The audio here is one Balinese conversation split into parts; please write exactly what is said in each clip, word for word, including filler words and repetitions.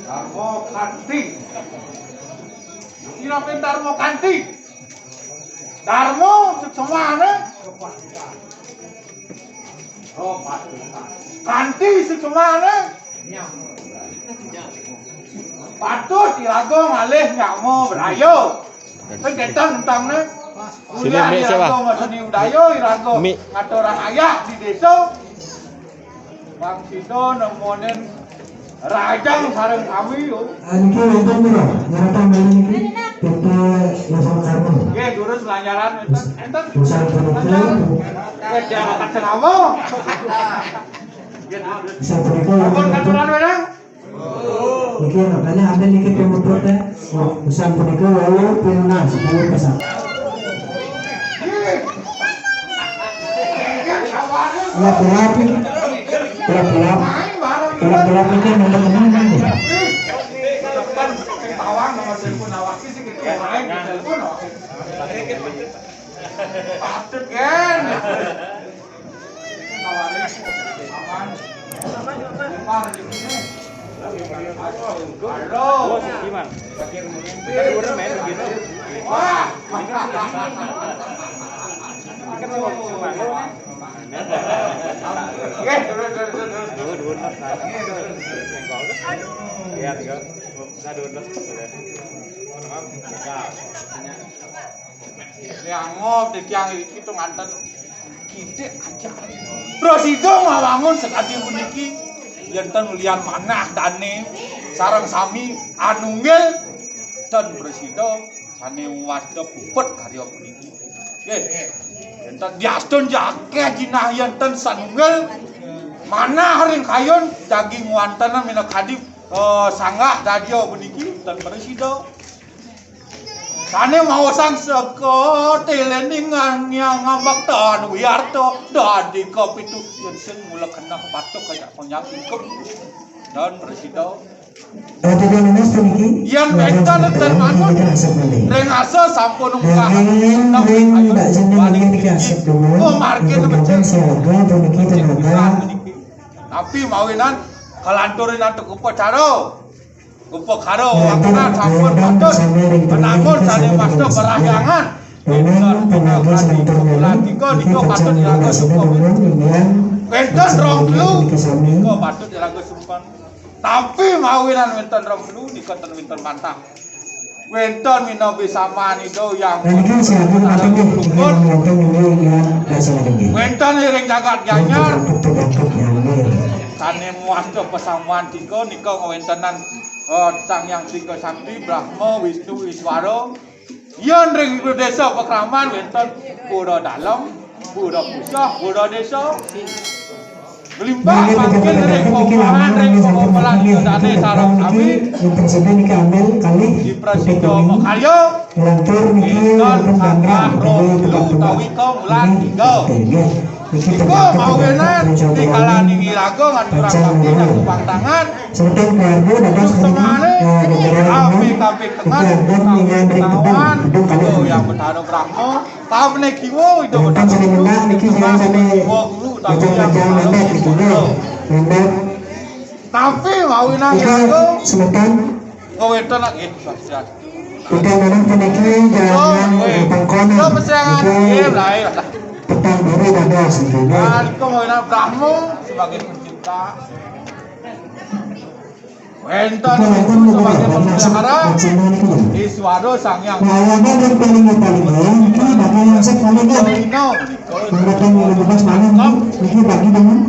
Darma Kanti. Sira ping Darma Kanti. Darma sing semane. Kanti sing semane. Patut iraga ngalih nyama braya. Sing ketan entangne. Sini, Mik, siapa? Iraga ngaseni udaya, iraga Mik. Ngaturang ayah di desa. Bang Sida nemonin rajang sareng sami, yo. Ah, niki wonten pira? Nyaretan malih niki? P T Wisata Karma. Nggih, durus lanyaran enten. Enten. Pesan punika. Wis ya, tak ceramah. Nggih, durus. Pesan punika wonten. Ampun, katuran, Wedang. Niki makanya ada niki pemuput teh. Pesan punika wau ping enam, sepuluh pesan. Gelap-gelap. Gelap-gelap. Gelap-gelap niki nomor enam niki. Patut, kan? Nyangop titiang iki to nganten kidik aja. Prasida mawangun sakadi puniki, yen ten ulian manah dane sareng sami anunggil ten prasida sane wasta puput karya puniki. Nggih. Yen ten diastun jake jinah yen ten sanunggil manah ring kayun daging wantenan minakadi, eh, sanggah dadya puniki ten prasida. Sane maosang seka telening ngangyang ngambaktan wiarta dadi kapitu yen sing mula kenah patuh kaya panyakit. Dan prasida. Yen wenten ten manut ring asa sampun ungkah. Ring ring Mbak Jena mangke niki asep dulu. Oh, margi. Niki tenaga. Tapi mawinan kalanturinan tuk upacara. Upakara wangkal sampun patut penangun sane masta parahyangan. Wenten tenaga semeton melu, niki patut dilaga sumpah. Wenten rong telu nika patut dilaga sumpah. Tapi mawinan wenten rong telu nika ten wenten mantah. Wenten minobi saman ida yang. Nah, niki siaga mantun nggih, niki wonten niki yang dasar nggih. Wenten ring jagat Gianyar. Sane muasta pasamuan tiga nika ngwentenan, eh, Sang Hyang Tiga Sakti, Brahma, Wisnu, Iswara. Yen ring desa Pakraman wenten Pura Dalem, Pura Pusah, Pura Desa. Belimbah mangkin ring pompolan, ring pompolan Yudane sareng sami. Yang tersebut niki ambil kali di prasida makarya. Lantur niki wonten dangrang utawi tukang tembang. Utawi kang ulah tiga. Nggih. Niki mawinan di kalaning iraga ngaturang bakti nanggung pangtangan. Semeton keluarga dados niki, eh, beberapa kabeh tengah. Niki wonten ing ring tebing, tebing kalih. Yang Betara Brahma, Pamne kiwa Ida Betara Guru, niki sami guru utawi yang mendek niki nggih. Mendek. Tapi mawinan nika semeton. Kawetan lagi saksian. Kita menang puniki jangan pengkono. Kita mesti nggih, lain. Petang diri dados niki nggih. Nah, nika mawinan Brahma sebagai pencipta. Wénten Putu Bagéndrahara, Iswara Sang Hyang. Nah, yang paling paling ya, ini bakal yang saya paling ya. Mengatakan yang bebas malam ini, ini bagi dengan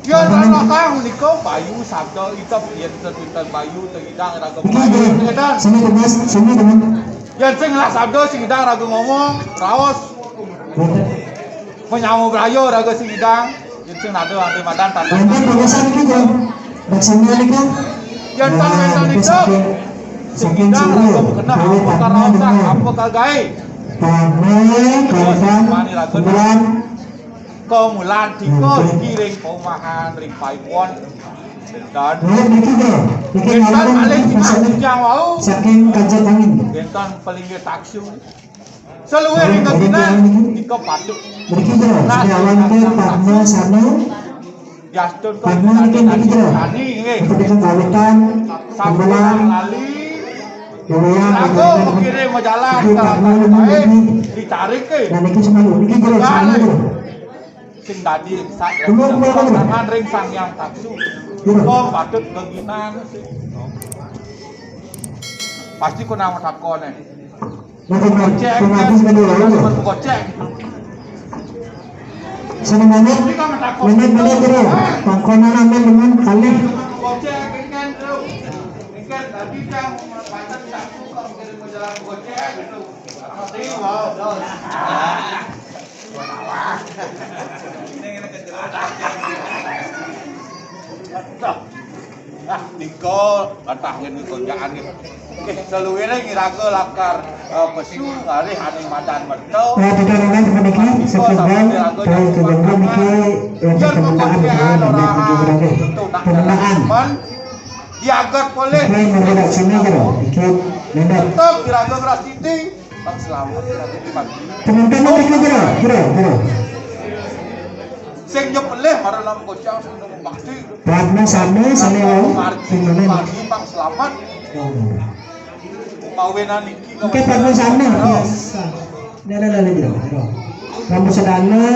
ya, rara kang menika bayu sabda ita yen pinten bayu tengidang raga bayu tengidang. Sini bebas, sini dengan. Yen sing ngelah sabda sing idang raga ngomong, raos. Menyamu braya raga sing idang. Yen sing nada ante madan tata. Wonten pengesan iki, Jang. Maksudnya niku. Yen tan wénten niku. Saking, saking sing idang raga kenah apa karaosan, apa kagaé. Damai, kalian, kemudian kamulan tika iki ring paumahan, ring paiwon. Sinten? Nah, niki, Jang. Niki sinten ngalih maksudnya tujang wau? Saking kancet angin. Sinten pelinggih taksu? Saluwih ring kaginan nika patut. Mriki jero, sediawan ke Padma Sanu. Yastun Padma niki mriki jero. Tani nggih. Ketika kawitan sambulan lali. Kemudian aku mengirim majalah ke Padma niki. Ditarik ke. Dan niki semalu niki jero, semalu jero. Sing dadi tangan ring Sang Hyang Taksu. Kok patut kaginan sih. Pasti ku nang takone. Gocék kan. Gocék. Sebenarnya menit-menit dulu. Pangkonan amin dengan kali. Gocék kan, Bro. Kan tadi kan pancen tak suka mikirin majalah gocék gitu. Pasti wow. Nah, nika latah ngene konjakan nggih. Nggih, saluwire ngiraga lakar, eh, pesu ngalih ane madan merta. Eh, tidak ada seperti ini, sekedar tahu ke bawah niki, eh, permintaan, eh, niki berarti permintaan. Diagat polih. Oke, mereka tak sini aja, dikit, mendadak. Tetap ngiraga ngrastiti. Pak selamat, selamat pagi. Teman-teman, kira, kira, kira. Sing nyepelih marang lam kocang, sing nunggu bakti. Padma sama, sama wau. Sing mana? Pagi, Pak selamat. Oh. Mawinan iki. Oke, Padma sama, biasa. Dah, dah, dah, dah, dah. Rambut sedana.